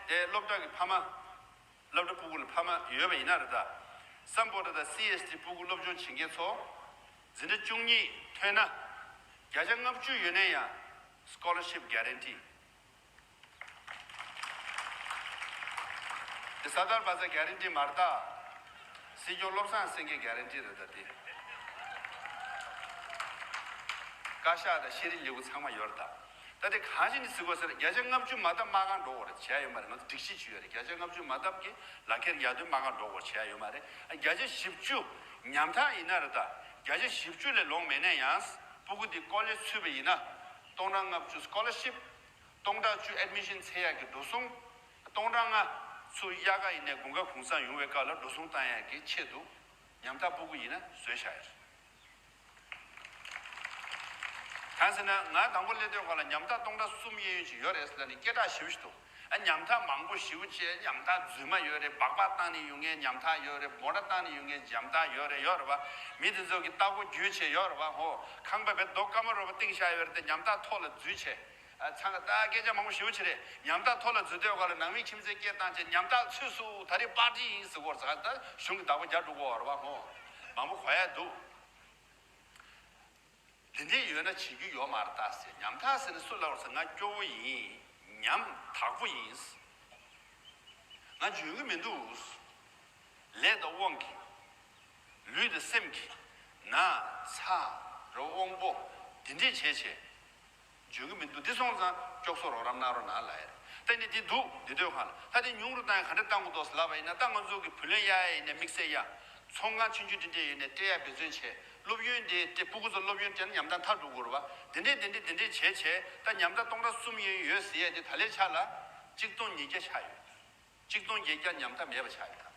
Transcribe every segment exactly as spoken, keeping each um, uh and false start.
དེ་སློབ་གྲྭ་གི་ཕ་མ། སློབ་གྲྭ་སྤུ་གུ་ལ་ཕ་མ་ཡོད་པ་ཡིན་ན་རེད་ད། སམ་བྷོ་ཊ་དང་སི་ཨེས་ཊི་སྤུ་གུ་སློབ་སྦྱོང་བྱེད་མཁན་ཚོ། འཛིན་གྲྭ་བཅུ་གཉིས་ཐོན་ན། བརྒྱ་ཆ་ལྔ་བཅུ་ཡོད་ན་ཡང་། སི་ཀོ་ལར་ཤིབ་གྷ་རན་ཊི། དེ་སར་དར་བྷ་ཛར་གྷ་རན་ཊི་མ་རེད་ད། སྲིད་སྐྱོང་བློ་བཟང་སེང་གེ་གྷ་རན་ཊི་རེད་ད་དེ། བཀའ་ཤག་དང་ཤེས་རིག་ལས་ཁུངས་ཚང་མ་ཡོད་རེད་ད། ད་དེ་གང་ཞིག་ནས་ཟེར་དགོས་ཟེར་བརྒྱ་ཆ་ལྔ་བཅུ་མ་བཏབ་མ་གང་འགྲོ་དགོས་རེད་བྱས་ཡོད་མ་རེད། ང་ཚོ་སྒྲིག་གཞི་ཅིག་ཡོད་རེད། བརྒྱ་ཆ་ལྔ་བཅུ་མ་བཏབ་ཀྱི་ལག་ཁྱེར་ཡར་ཐོན་མ་གང་འགྲོ་དགོས་བྱས་ཡོད་མ་རེད། བརྒྱ་ཆ་བཞི་བཅུ་ཉམ་ཐག་ཡིན་ན་རེད་ད། བརྒྱ་ཆ་བཞི་བཅུ་ལས་ལོངས་མེད་ན་ཡང་། སྤུ་གུ་དེ་ཀོ་ལེཇ་ཚུད་པ་ཡིན་ན། སྟོང་ཕྲག་ལྔ་བཅུ་སི་ཀོ་ལར་ཤིབ། སྟོང་ཕྲག་བཅུ་ཨེཌ་མི་ཤན་འཚོལ་ཡག་གི་འགྲོ་སོང་། སྟོང་ཕྲག་ལྔ་ཚུར་དབྱར་ཁ་ཡིན་ནའི་དགུན་ཁ་གུང་སེང་ཡོང་བའི་སྐབས་ལ་འགྲོ་སོང་བཏང་ཡག་གི་ཆེད་དུ་ཉམ་ཐག་སྤུ་གུ་ཡིན་ན་བཟོས་བཞག་ཡོད། གང་ཟེར་ན་ང་དང་པོ་སླེབས་དུས་སྒང་ལ་ཉམ་ཐག་སྟོང་ཕྲག་གསུམ་གཡས་གཡོན་ཅིག་ཡོད་རེད་ཟེར་ནས་སྐད་གྲགས་ཞེ་པོ་ཞིག་འདུག་ཨ་ཉམ་ཐག་མང་པོ་ཞེ་པོ་ཅིག་ཉམ་ཐག་རྫུན་མ་ཡོད་རེད། སྦག་སྦག་བཏང་ནས་ཡོང་མཁན་ཉམ་ཐག་ཡོད་རེད། མོ་ཊ་བཏང་ནས་ཡོང་མཁན་ཉམ་ཐག་ཡོད་རེད། ཡོད་རེད་པ། མི་དེ་ཚོ་གི་ལྟག་པ་བརྒྱུད་བྱས་ཡོད་རེད་པ། ཧོ། ཁང་པ་བས་རྡོ་སྐམ་པ་རོ་པ་བཏིང་བཞག་ཡོད་རེད་དེ་ཉམ་ཐག་ཐོག་ལ་འཛུལ་བྱས། ཨ་ཚང་ག་ད་སྐད་ཆ་མང་པོ་ཞེ་པོ་ཅིག་རེད། ཉམ་ཐག་ཐོག་ལ་འཛུལ་དུས་སྒང་ལ་ནང་མི་ཁྱིམ་མཚེས་སྐད་བཏང་བྱས་ཉམ་ཐག་ཚུད་སོང་ད་རེས་པར་ཊི་ཡིན་ཟེར་གོ་རེད་ཟེར་ག་ད་གཞུང་གི་བདག་པོ་རྒྱག་འགྲོ་གོ་རེད་པ། ཧོ། མང་པོ་གོ་ཡ་འདུག་འདི་འདྲས་ཡོད་ན་བྱེད་རྒྱུ་ཡོད་མ་རེད་ད་ཟེར། ཉམ་ཐག་ཟེར་ནས་སུ་ལབ་རེད་ཟེར། ང་སྐྱོ་བོ་ཡིན། ཉམ་ཐག་པོ་ཡིན། ང་འཇོན་གི་མི་འདུག་ལས་དང་དབང་གིས། ལུས་དང་སེམས་ཀྱིས། ན་ཚ་རོ་དབང་པོ་འདི་འདྲས་བྱས་བྱས། འཇོན་གི་མི་འདུག་འདི་སོང་ཙང་སྐྱོགས་སོ་རོགས་རམ་གནང་རོགས་གནང་ལབ་ཡ་རེད། ད་ནི་འདི་འདུག་འདི་དུས་སྒང་ལ་ད་དེ་ཉུང་རུ་བཏང་ཡ་ག་འདྲ་བཏང་དགོས་འདུག་ལབ་པ་ཡིན་ན། ད་ང་ཚོ་གི་བུ་ལོན་གཡར་ཡ་ཡིན་ནའི་དམིགས་བསལ་ཡ། ཚོང་ཁང་ཆུང་ཆུང་འདི་འདྲས་ཡོད་ནའི་སྤྲད་ཡ་འབད་བརྩོན་བྱས། སློབ་ཡོན་དེ་སྤྲད། སྤུ་གུ་ཚོ་སློབ་ཡོན་སྤྲད་ན་ཉམ་ཐག་མཐར་འགྲོ་དགོས་རེད་པ། དེ་འདྲས་དེ་འདྲས་དེ་འདྲས་བྱས་བྱས་ད་ཉམ་ཐག་སྟོང་ཕྲག་གསུམ་ཡན་ཡོད་ཟེར་ཡ་དེ་ད་ལྟའི་ཆ་ལ་གཅིག་སྟོང་ཉིས་བརྒྱ་ཆགས་ཡོད། གཅིག་སྟོང་བརྒྱད་བརྒྱ་ཉམ་ཐག་མེད་པ་ཆགས་ཡོད་ད།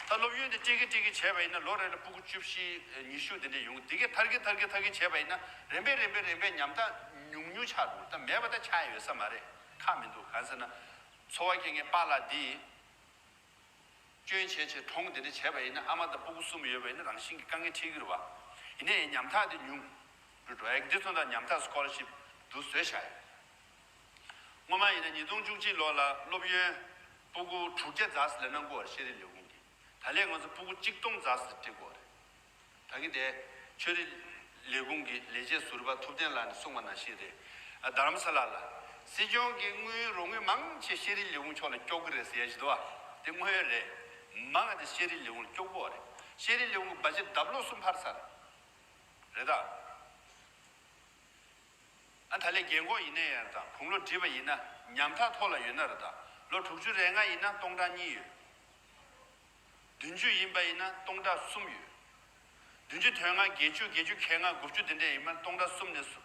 ད་སློབ་ཡོན་དེ་སྤྲད་ཀྱི་སྤྲད་ཀྱི་བྱས་པ་ཡིན་ན་ལོ་རེ་ལ་སྤུ་གུ་བཅུ་བཞི་ཉི་ཤུ་དེ་འདྲས་ཡོང་གི། དེ་གས་མཐར་གྱིས་མཐར་གྱིས་མཐར་གྱིས་བྱས་པ་ཡིན་ན་རིམ་པས་རིམ་པས་རིམ་པས་ཉམ་ཐག་ཉུང་ཉུང་ཆགས་འགྲོ། ད་མེད་པ་ད་ཆགས་ཡོད་ས་མ་རེད། ཁག་མི་འདུག་གང་ཟེར་ན། འཚོ་བ་སྐྱེལ་མཁན་པཱ་ལགས་འདི་སྐྱོན་བྱས་བྱས་གྲོངས་དེ་འདྲ་བྱས་པ་ཡིན་ན། ཨ་མ་དང་སྤུ་གུ་གསུམ་ཡོད་པ་ཡིན་ན་རང་བཞིན་གྱིས་དཀའ་ངལ་འཕྲད་ཀྱི་རེད་པ། ཡིན་ནའི་ཉམ་ཐག་དེ་ཉུང་རུ་འགྲོ་ཡ་གི་འདི་ཚོ་ད་ཉམ་ཐག་སི་ཀོ་ལར་ཤིབ་འདུག་བཟོས་བཞག་ཡོད། སྔོན་མ་ཡིན་ན་ཉིས་སྟོང་བཅུ་གཅིག་ལོ་ལ་སློབ་ཡོན་སྤུ་གུ་དྲུག་བརྒྱ་ཙམ་ལེན་གནང་གི་ཡོད་རེད། ཤེས་རིག་ལས་ཁུངས་ཀྱིས། ད་ལན་ང་ཚོ་སྤུ་གུ་གཅིག་སྟོང་ཙམ་སྤྲད་ཀྱི་ཡོད་རེད། ད་གིན་དེ་ཆོས་རིག་ལས་ཁུངས་ཀྱི་ལས་བྱེད་ཟུར་པ་ཐུབ་བསྟན་ལགས་ནས་གསུངས་པ་ནང་བཞིན་རེད། ཨ་རྡ་རམ་ས་ལ་ལ་སྲིད་སྐྱོང་གིས་དངུལ་རོགས་དངུལ་མང་ཆེ་ཤེས་རིག་ལས་ཁུངས་ཕྱོགས་ལ་སྐྱོར་གི་རེད་ཟེར་ཡ་ཞིག་འདུག་པ། དེ་དངོས་ཡོད་རེད། མང་ང་དེ་ཤེས་རིག་ལས་ཁུངས་ལ་སྐྱོར་གི་ཡོད་རེད། ཤེས་རིག་ལས་ཁུངས་ཀྱི་བ་ཇེཊ་ལྡབ་ལོག་གསུམ་འཕར་ཚར་རེད་ད། ཨ་ད་ལན་རྒན་འཁོགས་ཡིན་ན་ཡང་དང་དགུང་ལོ་བགྲེས་པ་ཡིན་ན་ཉམ་ཐག་ཐོག་ལ་ཡོད་ན་རེད་ད། ལོ་དྲུག་ཅུ་རེ་ལྔ་ཡིན་ན་སྟོང་ཕྲག་གཉིས་ཡོད། བདུན་ཅུ་ཡིན་པ་ཡིན་ན་སྟོང་ཕྲག་གསུམ་ཡོད། བདུན་ཅུ་དོན་ལྔ་བརྒྱད་ཅུ་བརྒྱད་ཅུ་གྱ་ལྔ་དགུ་བཅུ་དེ་འདྲས་ཡིན་ན་སྟོང་ཕྲག་གསུམ་ནས་སུ།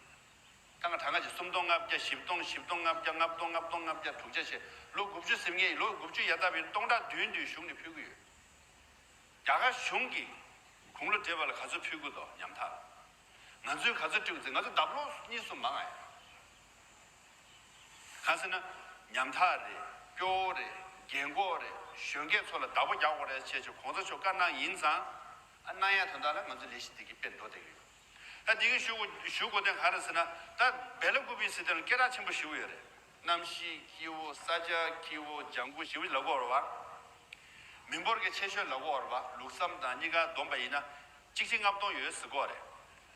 ད་ང་གྲངས་ཀ་ཅིག་སུམ་སྟོང་ལྔ་བརྒྱ། བཞི་སྟོང་། བཞི་སྟོང་ལྔ་བརྒྱ། ལྔ་སྟོང་། ལྔ་སྟོང་ལྔ་བརྒྱ། དྲུག་བརྒྱ་བྱས་ལོ་དགུ་བཅུ་ཟིན་མཁན་ཡིན། ལོ་དགུ་བཅུ་ཡར་བཏབ་པ་ཡིན་ན་སྟོང་ཕྲག་བདུན་བདུན་གཞུང་ནས་ཕུལ་གྱི་ཡོད། རྒྱ་གར་གཞུང་གིས་དགུང་ལོ་བགྲེས་པ་ལ་ག་ཚོད་ཕུལ་དགོས་འདུག་ཉམ་ཐག་ང་ཚོས་ག་ཚོད་སྤྲད་དགོས་ཟེར། ང་ཚོ་ལྡབ་ལོག་གཉིས་གསུམ་མང་ང་ཡོད། གང་ཟེར་ན། ཉམ་ཐག་རེད། སྐྱོ་བོ་རེད། རྒན་འཁོགས་རེད། གཞོན་སྐྱེས་ཚོ་ལ་བདག་པོ་རྒྱག་དགོས་རེད་ཅེས་ཀྱི་གོང་ས་མཆོག་བཀའ་གནང་ཡིན་ཙང་། ཨ་གནང་ཡ་དོན་དག་ལ་ང་ཚོ་ལས་གཞི་འདི་གི་དཔེ་འགྲོ་བསྡད་ཀྱི་ཡོད། ད་འདི་གི་ཞུ་དགོས་ཞུ་དགོས་དོན་ག་རེ་ཟེར་ན། ད་སྦེལ་ཀོབ་ཟེར་དེ་ལ་སྐད་གྲགས་ཆེན་པོ་ཞེ་པོ་ཡོད་རེད། གནམ་གཤིས་སྐྱིད་པོ། ས་ཆ་སྐྱིད་པོ། ལྗང་ཁུ་ཞེ་པོ་ལབ་ཀྱི་ཡོད་རེད་པ། མི་འབོར་གྱི་ཆེ་ཤོས་ལབ་ཀྱི་ཡོད་རེད་པ། ལུགས་བསམ་དང་གཉིས་ཀ་བསྡོམས་པ་ཡིན་ན་གཅིག་ཁྲི་ལྔ་སྟོང་ཡོད་ཟེར་གྱི་ཡོད་རེད།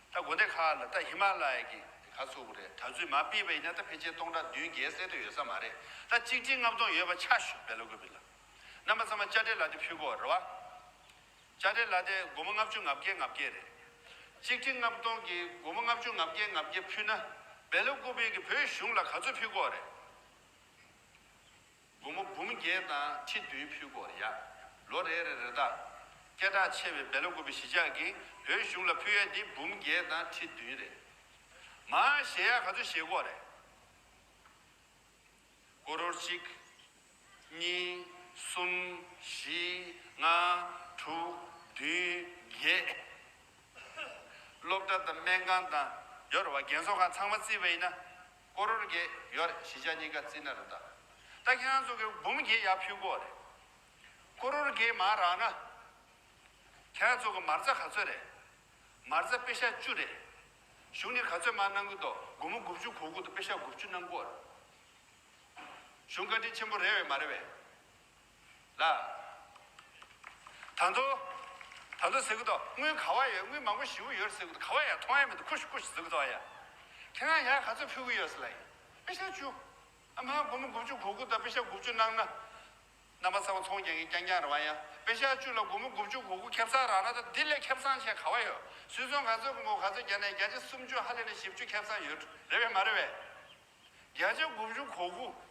ད་དགོན་སྡེ་ཁག་ལ་ད་ཧི་མ་ལ་ཡ་གི་ག་ཚོད་དགོས་རེད། ད་ཚོད་མར་ཕུད་པ་ཡིན་ན་ད་ཕལ་ཆེར་སྟོང་ཕྲག་བདུན་བརྒྱད་ཟེར་དུ་ཡོད་ས་མ་རེད། ད་གཅིག་ཁྲི་ལྔ་སྟོང་ཡོད་པ་ཆ་བཞག་སྦེལ་ཀོབ་ལ། རྣམ་པ་ཚང་མ་དཔྱ་ཁྲལ་ལག་དེབ་ཕུལ་གྱི་ཡོད་རེད་པ། དཔྱ་ཁྲལ་ལག་དེབ་སྒོར་མོ་ལྔ་བཅུ་ང་བརྒྱད་ང་བརྒྱད་རེད། གཅིག་ཁྲི་ལྔ་སྟོང་གི་སྒོར་མོ་ལྔ་བཅུ་ང་བརྒྱད་ང་བརྒྱད་ཕུལ་ན། སྦེལ་ཀོབ་གི་བོད་གཞུང་ལ་ག་ཚོད་ཕུལ་དགོས་རེད། སྒོར་མོ་འབུམ་བརྒྱད་དང་ཁྲི་བདུན་ཕུལ་དགོས་རེད་ཡ། ལོ་རེ་རེ་རེ་ད། སྐད་གྲགས་ཆེ་བའི་སྦེལ་ཀོབ་གཞིས་ཆགས་ཀྱིས་བོད་གཞུང་ལ་ཕུལ་ཡ་འདི་འབུམ་བརྒྱད་དང་ཁྲི་བདུན་རེད། མར་བཞེས་ཡ་ག་ཚོད་བཞེས་དགོས་རེད། ཀོ་རོར་གཅིག་གཉིས། གསུམ། བཞི། ལྔ། དྲུག་བདུན། བརྒྱད། སློབ་གྲྭ་དང་སྨན་ཁང་དང་ཡོད་རེད་པ། རྒན་གསོ་ཁང་ཚང་མ་བརྩིས་པ་ཡིན་ན་ཀོ་རོར་བརྒྱད་ཡོད་རེད། གཞིས་ཆགས་གཉིས་ཀ་བརྩིས་ན་རེད་ད། ད་ཁྱེད་རང་ཚོ་གིས་འབུམ་བརྒྱད་ཡར་ཕུལ་དགོས་རེད། ཀོ་རོར་བརྒྱད་མར་རག་ན། ཁྱེད་རང་ཚོ་གི་མ་རྩ་ག་ཚོད་རེད། མ་རྩ་པེ་ཤ་བཅུ་རེད། གཞུང་ནས་ག་ཚོད་མར་གནང་གི་འདུག་སྒོར་མོ་དགུ་བཅུ་གོ་དགུ་འདུག་པེ་ཤ་དགུ་བཅུ་གནང་གི་ཡོད་རེད། གཞུང་བཀའ་དྲིན་ཆེན་པོ་རེད་བས་མ་རེད་བས། ལ། ད་དུང་། ད་དུང་ཟེར་གི་འདུག་དངུལ་ག་བ་ཡོད། དངུལ་མང་པོ་ཞེ་པོ་ཡོད་ཟེར་གི་འདུག་ག་བ་ཡོད། མཐོང་ཡ་མི་འདུག་ཁུ་ཤུ་ཁུ་ཤུ་ཟེར་གི་འདུག་ཨ་ཡ། ཁྱེད་རང་ཡར་ག་ཚོད་ཕུལ་གི་ཡོད་ཟེར་ལ་ཡིན། པེ་ཤག་བཅུ། ཨ་མ་སྒོར་མོ་དགུ་བཅུ་གོ་དགུ་དང་པེ་ཤག་དགུ་བཅུ་གནང་ན། རྣམ་པ་ཚང་མ་ཚོང་རྒྱག་མཁན་རྐྱང་རྐྱང་རེད་བ་ཡ། པེ་ཤག་བཅུ་ལ་སྒོར་མོ་དགུ་བཅུ་གོ་དགུ་ཁེ་བཟང་རག་ན་ད་འདི་ལས་ཁེ་བཟང་ཆེ་ག་བ་ཡོད། སུད་ཚོང་ག་ཚོད་སྒོར་མོ་ག་ཚོད་རྒྱག་ནས་བརྒྱ་ཆ་སུམ་ཅུ་ཧ་ལས་ནས་བཞི་བཅུ་ཁེ་བཟང་ཡོད་རེད་བས་མ་རེད་བས། བརྒྱ་ཆ་དགུ་བཅུ་གོ་དགུ།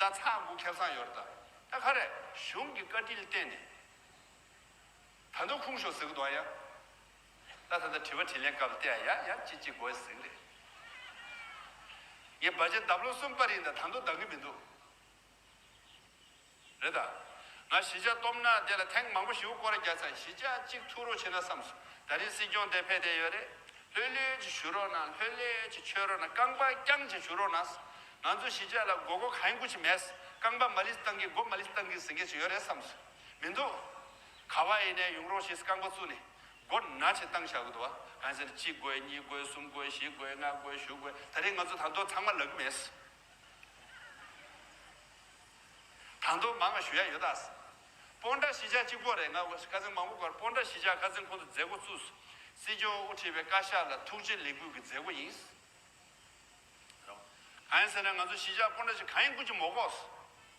ད་ཚགས་དགུ་ཁེ་བཟང་ཡོད་རེད་ད། ད་ག་རེ་གཞུང་གི་བཀའ་དྲིན་ལ་བརྟེན་ནས། ད་དུང་ཁུངས་ཤོར་ཟེར་གི་འདུག་ཨ་ཡ། ད་ད་ལྟ་དྲི་བ་དྲིས་ལན་སྐབས་ལ་བལྟས་ཡ་ཡ་ཡ་ཅི་ཅི་དགོས་ཟེར་གི་རེད། ངས་བར་ཆད་ལྡབ་ལོ་གསུམ་པ་རིང་དང་ད་དུང་འདང་གི་མི་འདུག་རེད་ད། ང་གཞིས་ཆགས་སྟོབས་ན་དེ་ལ་ཐེངས་མང་པོ་ཞིག་སྐོར་ར་རྒྱག་ཚར། གཞིས་ཆགས་གཅིག་ཐུག་རོགས་བྱེད་ན་བསམས་སོང་། ད་རིང་སྲིད་སྐྱོང་དེ་ཕེབས་བསྡད་ཡོད་རེད། ལྷོད་ལྷོད་ཅིག་བཞུགས་རོགས་གནང་། ལྷོད་ལྷོད་ཅིག་མཆོད་རོགས་གནང་། རྐང་པ་རྐྱང་ཅིག་བཞུགས་རོགས་གནང་། ང་ཚོ་གཞིས་ཆགས་ལ་མགོ་སྐོར་གང་ཡིན་དགུ་ཅིག་མེད། རྐང་པ་མ་ལིས་བཏང་གི་མགོ་མ་ལིས་བཏང་གི་ཟེར་མཁན་ཅིག་ཡོད་རེད་བསམས་སོང་། མི་འདུག་ག་བ་ཡིན་ནའི་ཡོང་རོགས་ཞེས་རྐང་པ་བཙུགས་ནས་མགོ་ན་ཅིག་བཏང་བཞག་གི་འདུག་བ། གང་ཟེར་གཅིག་དགོས། གཉིས་དགོས། གསུམ་དགོས། བཞི་དགོས། ལྔ་དགོས། བཞི་དགོས། ད་རིང་ང་ཚོ་ད་དུང་ཚང་མ་ལབ་གི་མེད། ད་དུང་མང་བ་ཞུ་ཡ་ཡོད་ད། སྤོན་ཊ་གཞིས་ཆགས་གཅིག་པོ་རེད། ང་ཁ་སང་མང་པོ་སྐོར་སྤོན་ཊ་གཞིས་ཆགས་ཁ་སང་ཁོང་ཚོ་མཛད་སྒོ་བཙུགས། སྲིད་སྐྱོང་དབུ་ཁྲིད་པའི་བཀའ་ཤག་ལ་ཐུགས་རྗེ་ལེགས་འབུལ་གྱི་མཛད་སྒོ་ཡིན། གང་ཡིན་ཟེར་ན་ང་ཚོ་གཞིས་ཆགས་སྤོན་ཊ་ཞིག་གང་ཡིན་དགུ་ཅིག་མ་དགོས།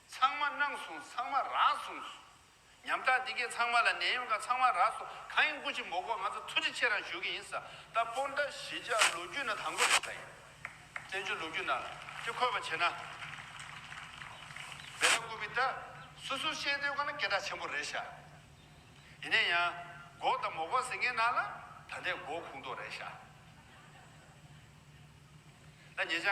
ཚང་མ་གནང་སོང་། ཚང་མ་རག་སོང་། ཉམ་ཐག་འདི་གས་ཚང་མ་ལ་ནད་ཡམས་ཁག་ཚང་མ་རག་སོང་། གང་ཡིན་དགུ་ཅིག་མ་དགོས། ང་ཚོ་ཐུགས་རྗེ་ཆེ་རང་ཞུ་གི་ཡིན་ས། ད་སྤོན་ཊ་གཞིས་ཆགས་ལོ་རྒྱུས་ནང་དང་པོ་རེད་ད་ཡིན། བཙན་བྱོལ་ལོ་རྒྱུས་ནང་ལ་དེ་འཁོད་པ་བྱས་ན། བེ་ལ་ཀུ་པི་ད་སོ་སོ་བཤད་དུས་ག་ན་སྐད་གྲགས་ཆེན་པོ་རེད་ཤག་ཡིན་ན་ཡང་དགོས་དང་མ་དགོས་ཟེར་མཁན་ནང་ལ་ད་ལྟའི་མགོ་ཁུངས་གཏོགས་རེད་ཤག་ད་ཉེ་ཆར།